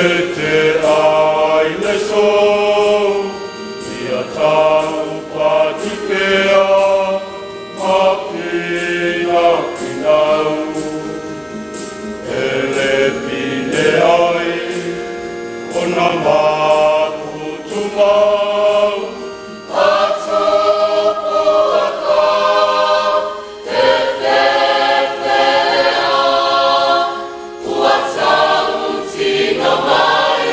E te ai le sou, ia tau patipea ma pinapinau. E le pine ai o na maputumau. Ua tautino mai.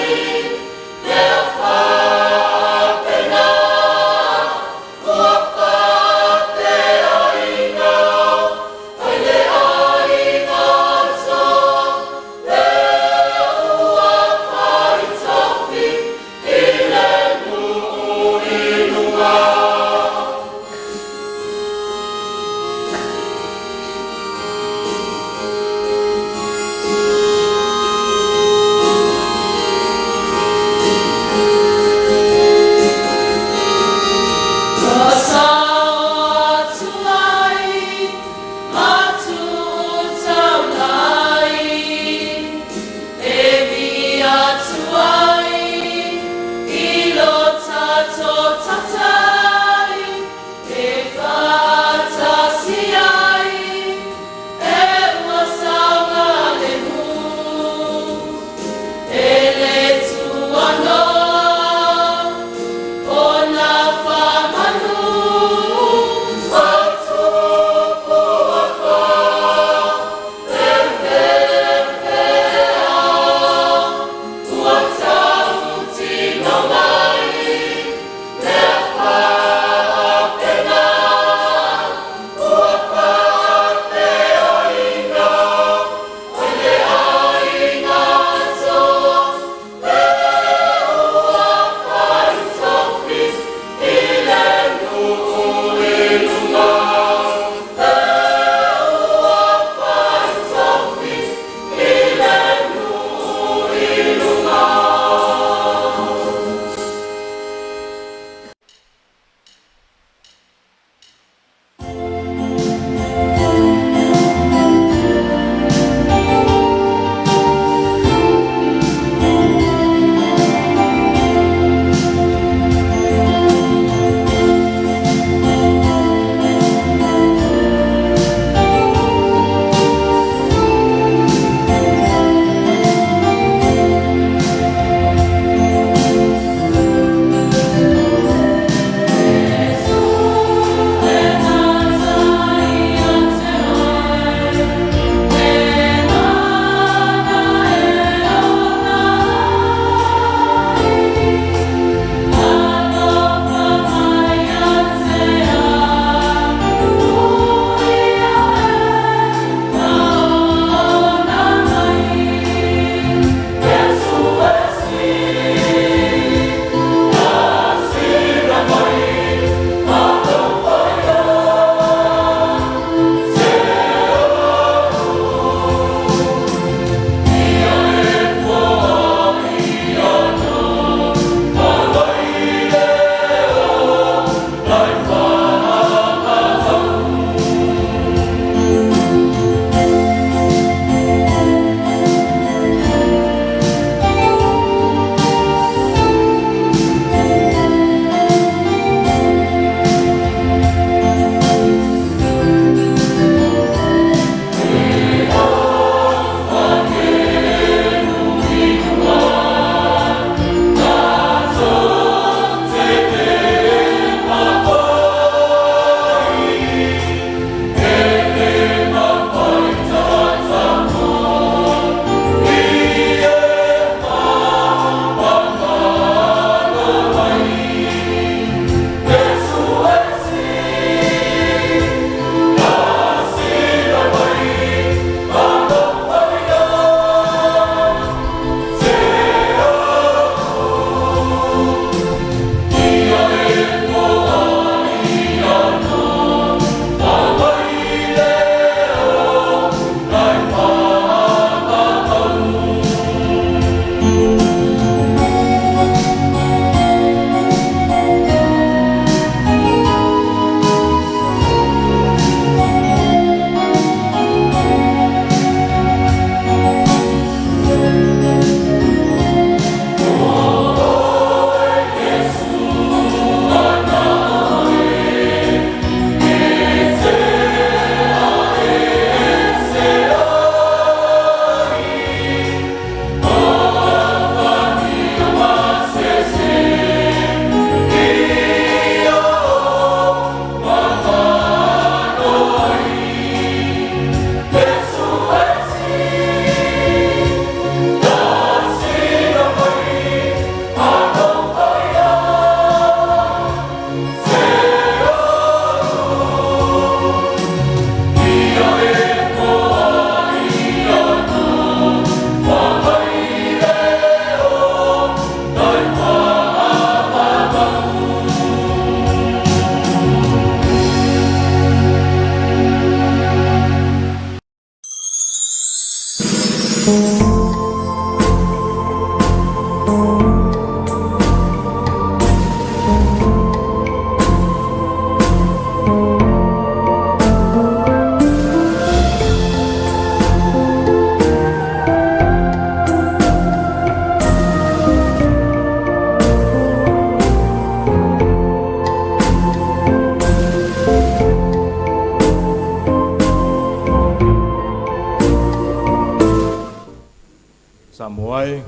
Samoa e,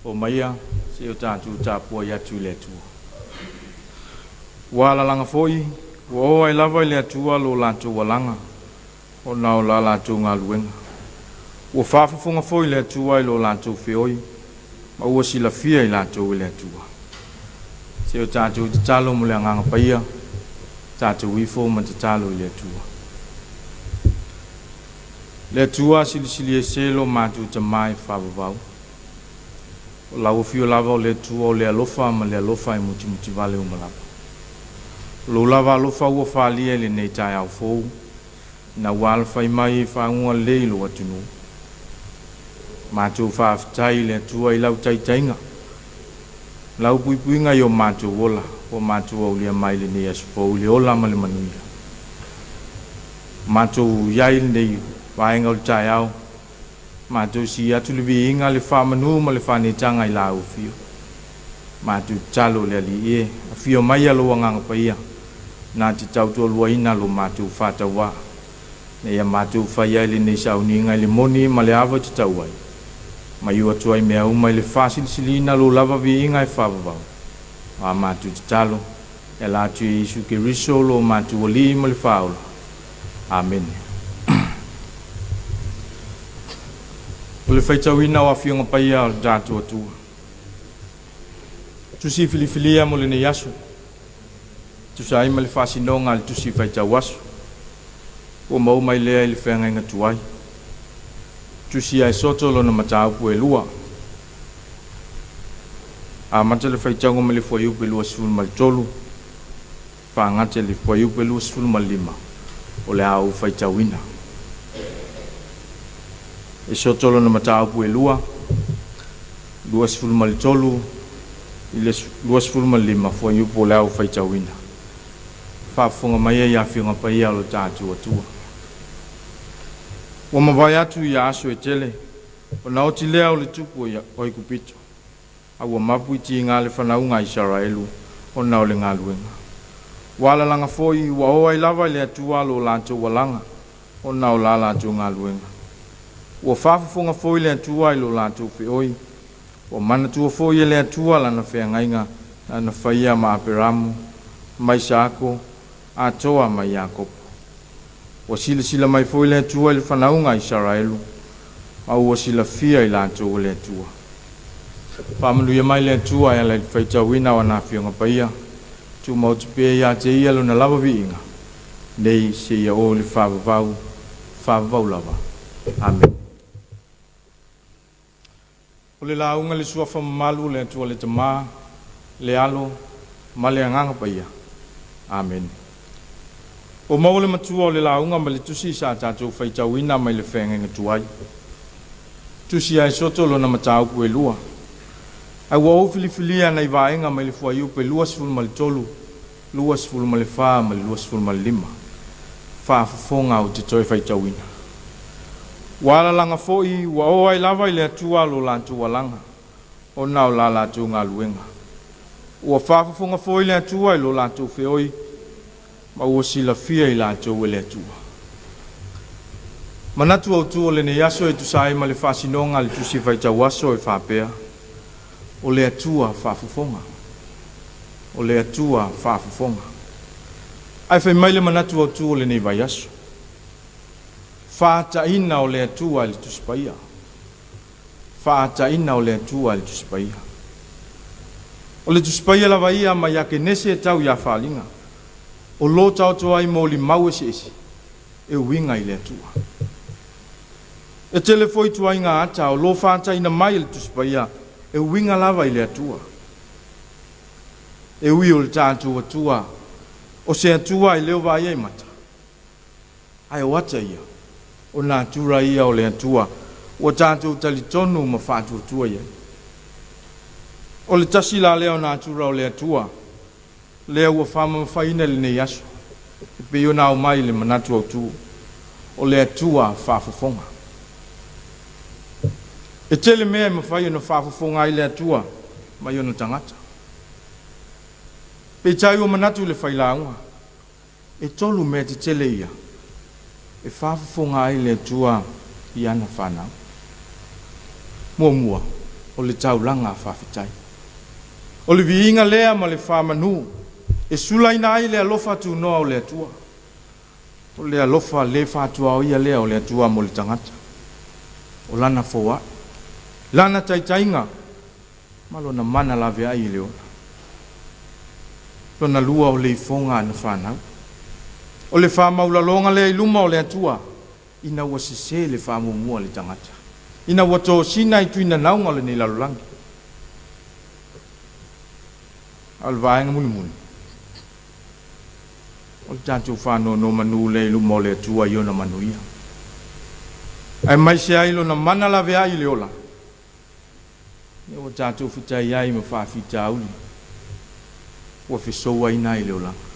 omaia se i o tatou tapuai atu i le Atua. Ua alalaga foi, ua oo ai lava i le Atua lo latou alaga, ona o la latou galuega. Ua faafofoga foi le Atua i lo latou feoi, ma ua silafia i latou e le Atua. Se o tatou tatalo mo le agaga paia, tatou ifo ma tatalo i le Atua. Le Atua silisili ese lo matou Tama e faavavau. O lau afio lava o le Atua o le alofa ma le alofa e mutimutivale uma lava. O lou lava alofa ua faalia i lenei taeao fou, ina ua alafai mai e faguga lelei lou atunuu. Matou faafetai i le Atua i lau taitaiga, lau puipuiga i o matou ola, ua matou aulia mai lenei aso fou i le ola ma le manuia. Matou i ai i lenei vaega o le taeao, matou sii atu le viiga, le faamanu ma le faaneetaga i lau afio. Matou tatalo i le Alii e, afio maia lou Agaga Paia na te tautoaluaina lo matou faatauvaa, ina ia matou faia ai lenei sauniga i le moni ma le ava e tatau ai, ma iu atu ai mea uma i le faasilisiliina lou lava viiga e faavavau. O a matou tatalo e ala atu i Iesu Keriso lo matou Alii ma le Faaola. Amene. O le faitauina o Afioga Paia o le tatou Atua. Tusi filifilia mo lenei aso, tusa ai ma le faasinoga a le Tusi Faitau Aso, ua maua mai lea i le feagaiga tuai. Tusi a Esoto lona mataupu e 2. Amata le faitauga mai le fuaiupu e 23, faagata i le fuaiupu e 25, o le a ou faitauina. Esoto lona mataupu e 2, 23 i le 25 fuaiupu o le a ou faitauina. Faafofoga mai ai Afioga Paia o lo tatou Atua. Ua mavae atu ia aso e tele, ona oti lea o le tupu o Aikupito, a ua mapu i tiga le fanauga a Isaraelu ona o le galuega. Ua alalaga foi, ua oo ai lava i le Atua lo latou alaga, ona o la latou galuega. Ua faafofoga foi le Atua i lo latou feoi, ua manatua foi e le Atua lana feagaiga na faia ma Aperamo, ma Isaako, atoa ma Iakopo. Ua silasila mai foi le Atua i le fanauga a Isaraelu, ma ua silafia i latou e le Atua. Faamanuia mai le Atua e ala i le faitauina o ana Afioga Paia, tumaoti pea ia te ia lona lava viiga, nei seia oo i le faavavau, faavavau lava. Amene. O le lauga i le suafa mamalu o le Atua le Tama, le Alo ma le Agaga Paia. Amene. Ua maua le matua o le lauga ma le tusi sa tatou faitauina mai le feagaiga tuai. Tusi a Esoto lona mataupu e 2. Ae ua ou filifilia nai vaega mai le fuaiupu e 23, 24 ma le 25. Faafofoga ou te toe faitauina. Ua alalaga foi, ua oo ai lava i le Atua lo latou alaga, ona o la latou galuega. Ua faafofoga foi le Atua i lo latou feoi, ma ua silafia i latou e le Atua. Manatu autu o lenei aso e tusa ai ma le faasinoga a le Tusi Faitau Aso e faapea, o le Atua faafofoga. O le Atua faafofoga. Ae fai mai le manatu autu o lenei vaiaso, faataina o le Atua i le Tusi Paia. Faataina o le Atua i le Tusi Paia. O le Tusi Paia lava ia mai ia Kenese e tau ia Faaliga, o lo taoto ai molimau eseese e uiga i le Atua. E tele foi ituaiga ata o lo faataina mai e le Tusi Paia e uiga lava i le Atua. E ui o le tatou Atua, o se Atua e le o vaaia i mata, ae o ata ia, o natura ia o le Atua ua tatou talitonu ma faatuatua i ai. O le tasi la lea o natura o le Atua lea ua faamamafaina i lenei aso, e pei ona aumai i le manatu autu, o le Atua faafofoga. E tele mea e mafai ona faafofoga ai le Atua mai ona tagata. Peitai ua manatu le failauga, e tolu mea tetele ia e faafofoga ai le Atua i ana fanau. Muamua, o le taulaga faafetai. O le viiga lea ma le faamanu e sulaina ai le alofa tunoa o le Atua. O le alofa le faatuaoia lea o le Atua mo le tagata. O lana foai, lana taitaiga ma lona mana laveai i le ola. Lona lua o le ifoga a na fanau. O le faamaulaloga lea i luma o le Atua ina ua sesē le faamuamua a le tagata, ina ua tosina i tuinanauga o lenei lalolagi. A o le vaega mulimuli, o le tatou faanonomanu lea i luma o le Atua i ona manuia, aemaise ai lona mana laveai i le ola, lea ua tatou fetai ai ma faafitauli ua fesouaina ai le olaga.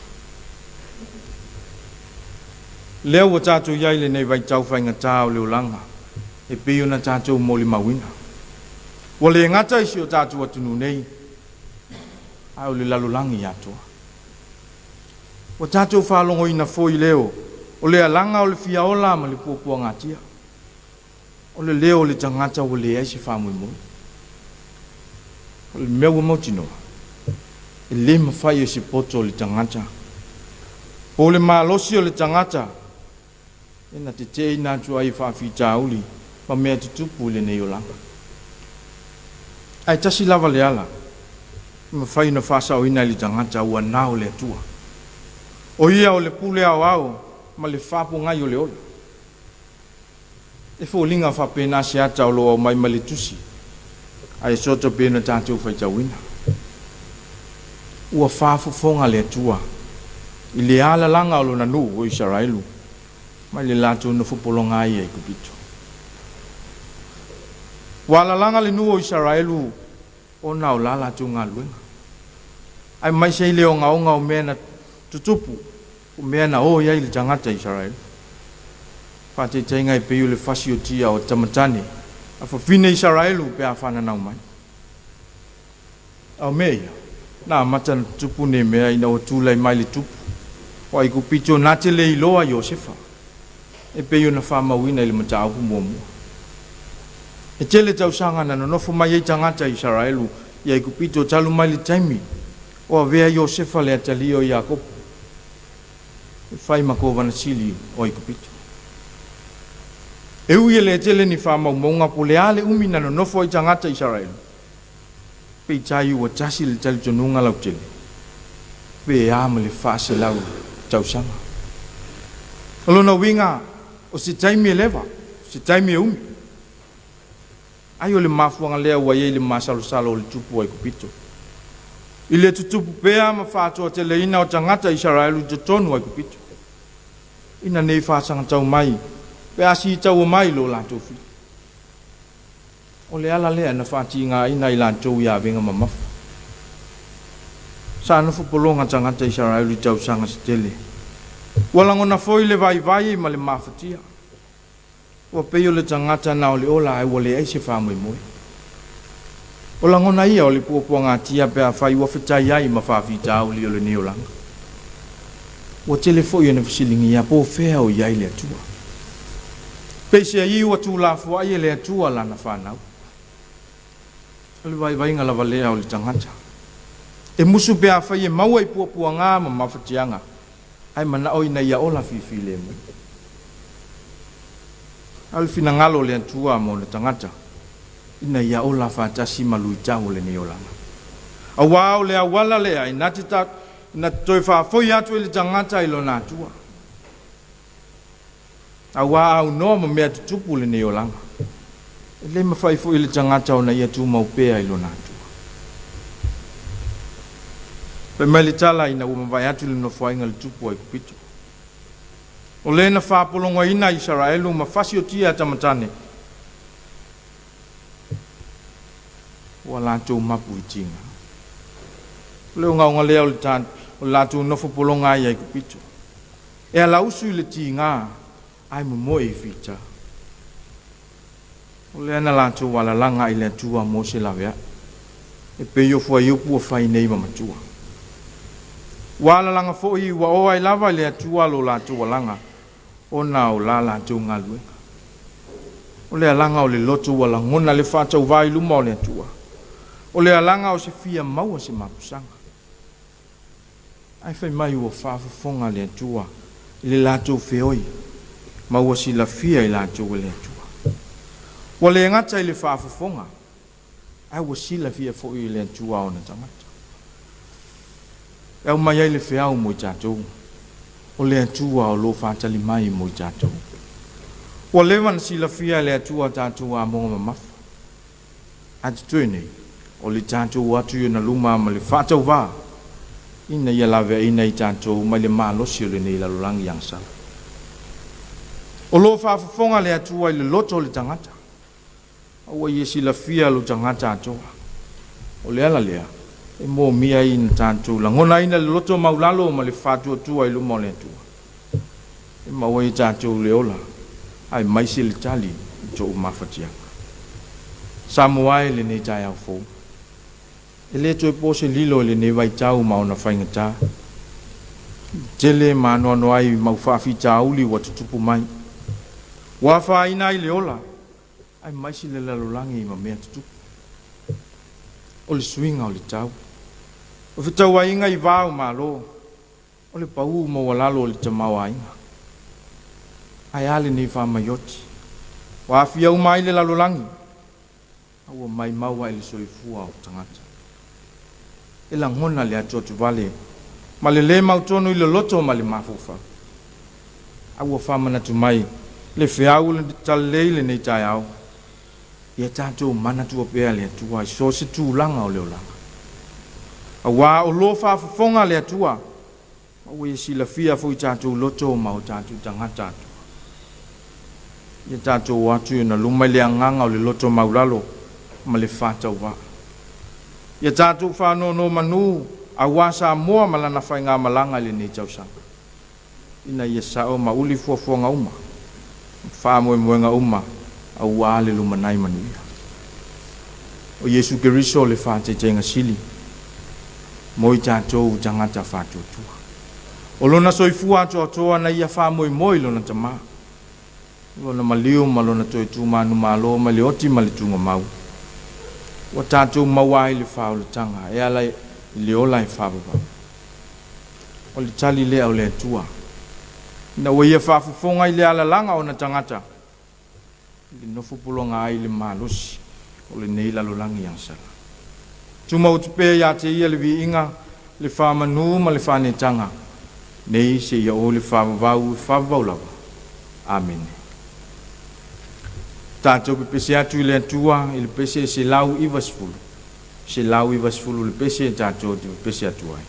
Lea ua tatou i ai i lenei vaitau faigata o le olaga e pei ona tatou molimauina. Ua le gata i si o tatou atunuu nei, a o le lalolagi atoa. Ua tatou faalogoina foi leo o le alaga o le fiaola ma le puapuagatia. O le leo o le tagata ua leai se faamoemoe. O le mea ua mautinoa, e le mafai e se poto o le tagata po o le malosi o le tagata e na tete'ina atu ai i faafitauli ma mea tutupu i lenei olaga. Ae tasi lava le ala e mafai ona faasaoina i le tagata ua na o le Atua. O ia o le pule aoao ma le faapogai o le ola. E foliga faapena se ata o lo o aumai mai le tusi a Iesoto pei ona tatou faitauina. Ua faafofoga le Atua i le alalaga o lona nuu o Isaraelu mai le latou nofo pologa ai i Aikupito. Ua alalaga le nuu o Isaraelu ona o la latou galuega, aemaise ai le ogaoga o mea na tutupu, o mea na o i ai le tagata Isaraelu. Faataitaiga e pei o le fasiotia o tamatane a fafine Isaraelu pe a fananau mai. A o mea ia, na amata ona tutupu nei mea ina ua tulai mai le tupu o Aikupito na te le iloa Iosefa, e pei ona faamauina i le mataupu muamua. E tele tausaga na nonofo mai ai tagata Isaraelu i Aikupito talu mai le taimi o avea Iosefa le atalii o Iakopo e fai ma kovana sili o Aikupito. E ui e le tele ni faamaumauga po o le a le umi na nonofo ai tagata Isaraelu, peitai ua tasi le talitonuga lautele, pe a ma le 400 tausaga. O lona uiga, o se taimi e leva, o se taimi e umi. Ai o le mafuaaga lea ua i ai le masalosalo o le tupu o Aikupito i le tutupu pea ma faatoateleina o tagata Isaraelu i totonu o Aikupito, ina nei faasagatau mai pe a sitaua mai lo latou fili. O le ala lea na faatigaina i latou i avega mamafa. Sa nofo pologa tagata Isaraelu i tausaga se tele. Ua lagona foi le vaivai ma le mafatia. Ua pei o le tagata na o le ola ae ua leai se faamoemoe. O lagona ia o le puapuagatia pe afai ua fetai ai ma faafitauli o lenei olaga. Ua tele foi ona fesiligia po o fea o i ai le Atua. Peiseai ua tuulafoai e le Atua lana fanau. O le vaivaiga lava lea o le tagata e musu pe afai e maua i puapuaga ma mafatiaga, ae manao ina ia ola fifilemu. A o le finagalo o le Atua mo le tagata, ina ia ola faatasi ma luitau o lenei olaga. Auā o le auala lea e na te toe faafoi atu ai le tagata i lona Atua. Auā a aunoa ma mea tutupu i lenei olaga, e le mafai foi e le tagata ona ia tumau pea i lona Atua. Fai mai le tala ina ua mavae atu le nofoaiga a le tupu o Aikupito, o le na faapologaina Isaraelu ma fasiotia tamatane. Ua latou mapu i tiga. O le ogaoga lea o le o le latou nofo pologa ai i Aikupito. E alausu i le tiga, ae momoe i fita. O lea na latou alalaga ai i le Atua mo se laveai, e pei o fuaiupu ua fai nei ma matua. Ua alalaga foi ua oo ai lava i le Atua lo latou alaga, ona o la latou galuega. O le alaga o le loto ua lagona le faatauvā i luma o le Atua. O le alaga o se fia maua se mapusaga. Ae fai mai ua faafofoga le Atua i le latou feoi, ma ua silafia i latou e le Atua. Ua le gata i le faafofoga, ae ua silafia foi e le Atua ona tagata. E aumai ai le feau mo i tatou, o le Atua o lo o faatali mai mo i tatou. Ua leva ona silafia e le Atua tatou amoga mamafa. Ae totoe nei, o le tatou o atu i ona luma ma le faatauvā, ina ia laveaiina i tatou mai le malosi o lenei lalolagi agasala. O lo o faafofoga le Atua i le loto o le tagata, a ua ia silafia lo tagata atoa. O le ala lea e moomia ai ona tatou lagonaina le loto maualalo ma le faatuatua i luma o le Atua, e maua ai e tatou le ola aemaise le tali i tou mafatiaga. Samoa e i lenei taeao fou, e le toe po se lilo i lenei vaitau ma ona faigata, tele ma anoanoai ai mau faafitauli ua tutupu mai, ua afaina ai le ola aemaise le lalolagi ma mea tutupu. O le suiga o le tau, o fetauaiga i va o Malo, o le pau maualalo o le tamaoaiga. Ae a lenei faamai oti ua aafia uma ai le lalolagi, a ua maumau ae le soifua o tagata. E lagona le atuatuvale ma le lē mautonu i le loto ma le mafaufau. A ua faamanatu mai le feau o le talalelei i lenei taeao, ia tatou manatua pea le Atua i so o se tulaga o le olaga, auā o lo o faafofoga le Atua, ma ua ia silafia foi tatou loto ma o tatou tagata atoa. Ia tatou o atu i ona luma i le agaga o le loto maualalo ma le faatauvaa. Ia tatou faanonomanu aua Samoa ma lana faigamalaga i lenei tausaga, ina ia sao ma uli fuafuaga uma ma faamoemoega uma aua le lumanai manuia. O Iesu Keriso le faataitaiga sili mo i tatou tagata faatuatua. O lona soifua atoatoa na ia faamoemoe i lona Tamā, lona maliu ma lona toe tu manumalo mai le oti ma le tugamau, ua tatou maua ai le faaolataga e ala i le ola e faavavau. O le tali lea o le Atua, ina ua ia faafofoga i le alalaga o ona tagata, i le nofo pologa ai i le malosi o lenei lalolagi agasala. Tumau pea ia te ia le viiga, le faamanu ma le faaneetaga, nei seia oo i le faavavau e faavavau lava. Amene. Tatou pepesi atu i le Atua i le pese 190, 190 le pese tatou te pepesi atu ai.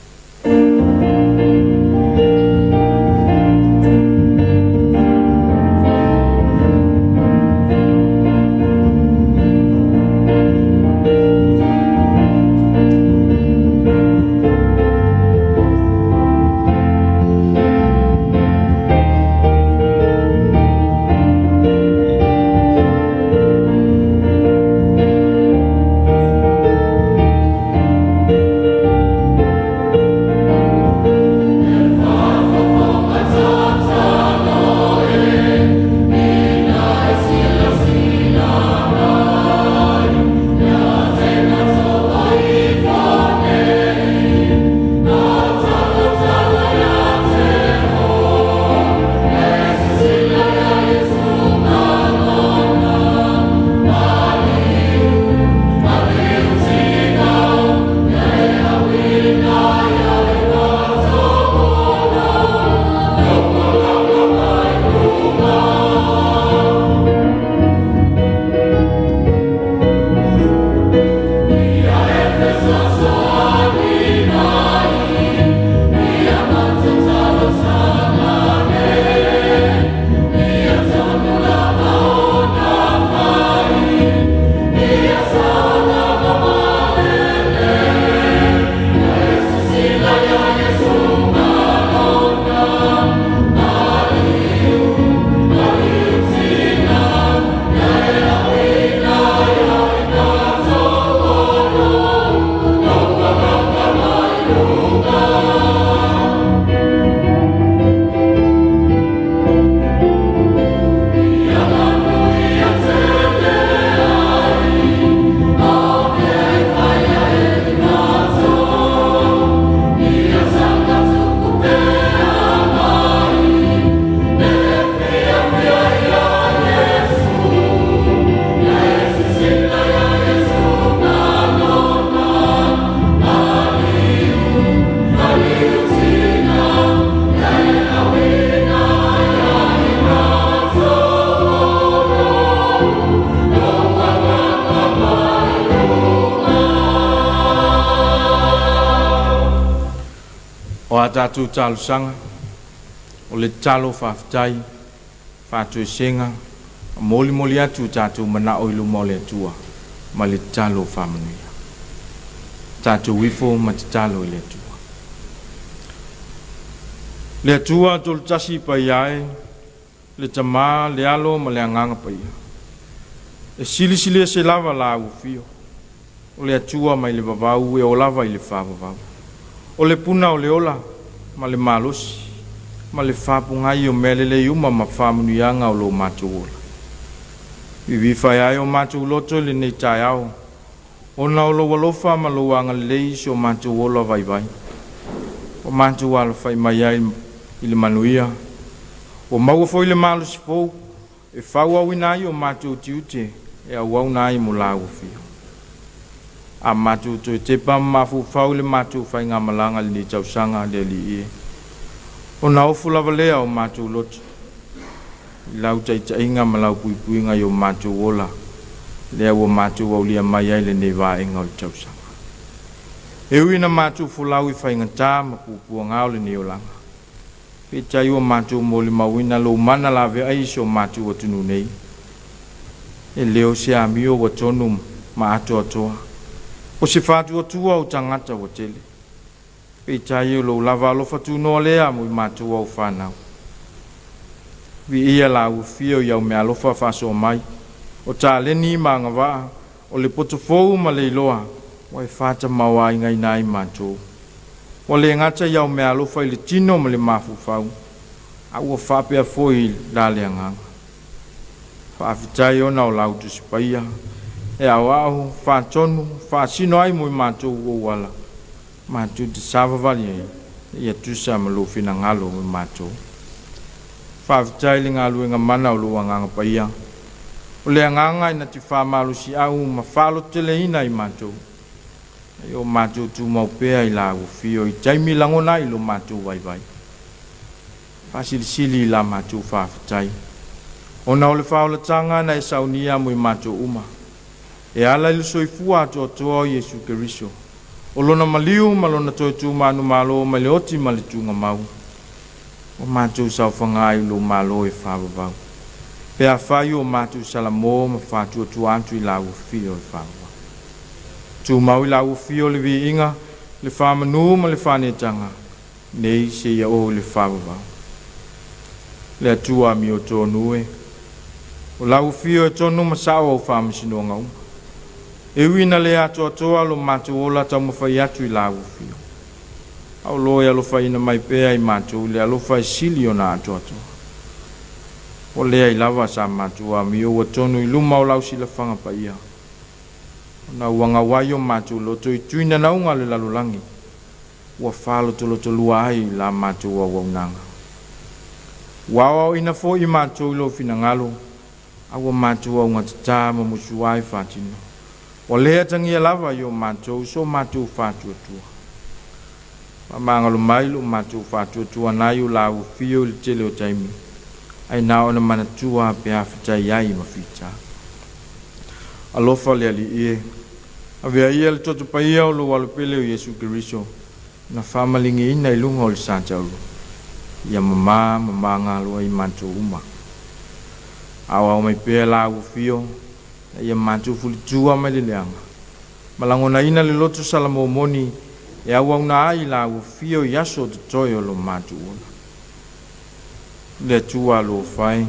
tatou talosaga, o le tatalo faafetai, faatoesega, ma molimoli atu o tatou manao i luma o le Atua ma le tatalo faamanuia. Tatou ifo ma tatalo i le Atua. Le Atua Tolutasi Paia e, le Tamā, le Alo ma le Agaga Paia, e silisili ese lava lau afio, o le Atua mai le vavau e oo lava i le faavavau. O le puna o le ola ma le malosi ma le faapogai o mea lelei uma ma faamanuiaga o lo matou ola. Vivifa e ai o matou loto i lenei taeao, ona o lou alofa ma lou agalelei i si o matou ola vaivai. Ua matou alafai mai ai i le manuia, ua maua foi le malosi fou e faaauauina ai o matou tiute e auauna ai mo lau afio. A matou toe tepa ma mafaufau i le matou faigamalaga i lenei tausaga le Alii e, ona ofo lava lea o matou loto i lau taitaiga ma lau puipuiga i o matou ola, lea ua matou aulia mai ai lenei vaega o le tausaga. E ui ina matou folau i faigata ma puapuaga o lenei olaga, peitai ua matou molimauina lou mana laveai i si o matou atunuu nei. E le o se amio ua tonu ma atoatoa, o se faatuatua o tagata ua tele. Peitai o lou lava alofa tunoa lea mo i matou au fanau. Viia lau afio i au meaalofa faasoa mai, o taleni ma agavaa, o le poto fou ma le iloa, ua e faatamaoaigaina ai matou. Ua le gata i au meaalofa i le tino ma le mafaufau, a ua faapea foi i la le agaga. Faafetai ona o lau Tusi Paia e aoao, faatonu, faasino ai mo i matou o ala, matou te savavali ai, ia tusa ma lou finagalo mo i matou. Faafetai i le galuega mana o lou Agaga Paia, o le agaga e na te faamalosiau ma faalototeleina i matou, ina ia o matou tumau pea i lau afio i taimi lagona ai lo matou vaivai. Faasilisili i la matou faafetai, ona o le faaolataga na e saunia mo i matou uma, e ala i le soifua atoatoa o Iesu Keriso, o lona maliu ma lona toe tu manumalo mai le oti ma le tugamau, ua matou saofaga ai i lou Malo e faavavau, pe afai ua matou salamo ma faatuatua atu i lau afio e faavavau. Tumau i lau afio le viiga, le faamanu ma le faaneetaga, nei seia oo i le faavavau. Le Atua amiotonu e, o lau afio e tonu ma sao au faamasinoga uma. E ui ina le atoatoa lo matou ola taumafai atu i lau afio, a o lo e alofaina mai pea i matou le alofa e sili ona atoatoa. Ua leai lava sa matou amio ua tonu i luma o lau silafaga paia, ona ua gau ai o matou loto i tuinanauga o le lalolagi, ua faalotolotolua ai la matou auaunaga. Ua aoaoina foi i matou i lou finagalo, a ua matou augatata ma musuai faatino. Ua le atagia lava i o matou so matou faatuatua. Faamagalo mai lo matou faatuatua nai o lau afio i le tele o taimi, ai na ona manatua pe afetai ai ma fita. Alofa le Alii e, avea ia le toto paia o lou alopele o Iesu Keriso, na faamaligiina i luga o le sa taulu, ia mamā ma magalo ai matou uma. Aoao mai pea lau afio, ina ia matou fulitua mai le leaga, ma lagonaina le loto salamomoni e auauna ai lau afio i aso o totoe o lo matou ola. Le Atua alofa e,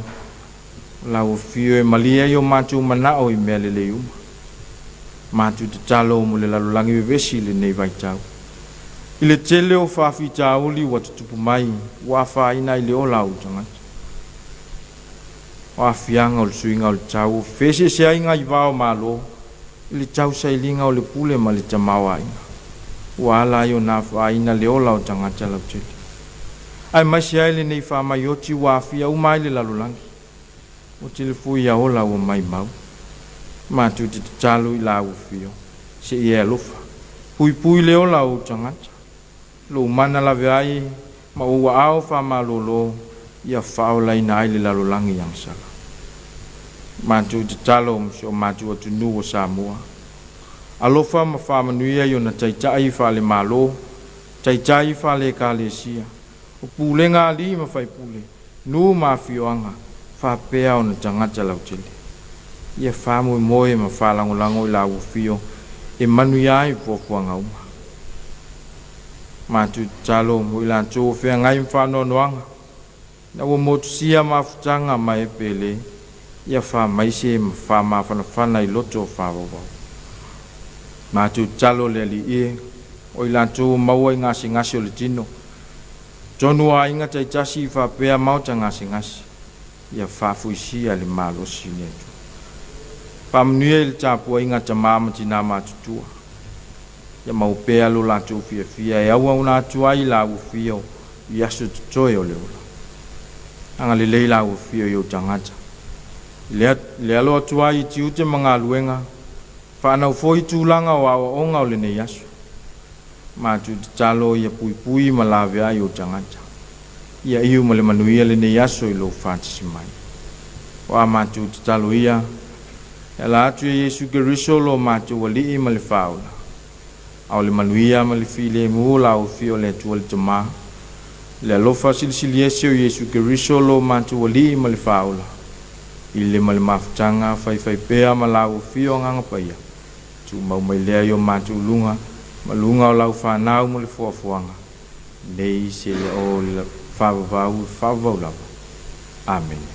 o lau afio e malie ai o matou manao i mea lelei uma. Matou tatalo mo le lalolagi vevesi i lenei vaitau. I le tele o faafitauli ua tutupu mai, ua afaina ai le ola o tagata. O aafiaga o le suiga o le tau, o feeseeseaiga i va o Malo, i le tausailiga o le pule ma le tamaoaiga, ua ala ai ona afaina le ola o tagata lautele. Aemaise ai lenei faamai oti ua aafia uma ai le lalolagi, ua tele foi ia ola ua maimau. Matou te tatalo i lau afio, se i e alofa, puipui le ola o ou tagata, lou mana laveai ma ou aao faamalōlō, ia faaolaina ai le lalolagi agasala. Matou tatalo mo si o matou atunuu o Samoa. Alofa ma faamanuia i ona taitai faalemalo, taitai faale-Ekalesia, o pulega a alii ma faipule, nuu ma afioaga, faapea ona tagata lautele. Ia faamoemoe ma faalagolago i la Afio e manuia ai fuafuaga uma. Matou tatalo mo i latou o feagai ma faanoanoaga, ina ua motusia mafutaga ma e pele, ia faamaise ma faamafanafana i loto faavauvau. Matou tatalo le Alii e, o i latou ua maua i gasegase o le tino, totonu o aiga taitasi faapea maota gasegase, ia faafoisia le malosi o le Atua. Faamanuia i le tapuaiga a tama ma tina matutua, ia maua pea lo latou fiafia e auauna atu ai i le Alii i aso totoe o le ola. Agalelei lau Afio i ou tagata, i le alo atu ai i tiute ma galuega, faanau foi tulaga o aoaoga o lenei aso. Matou tatalo ia puipui ma laveai ou tagata. Ia iu ma le manuia lenei aso i lou faatasi mai. O a matou tatalo ia, e ala atu ia Iesu Keriso lo matou Alii ma le Faaola. A o le manuia ma le filemu o lau Afio o le Atua le Tama, le alofa silisili ese o Iesu Keriso lo matou Alii ma le Faaola, i le ma le mafutaga faifaipea ma lau Afio Agaga Paia, tumau mai lea i o matou luga, ma luga o lau fanau ma le foafoaga, nei seia oo i le faavavau, faavavau lava. Amene.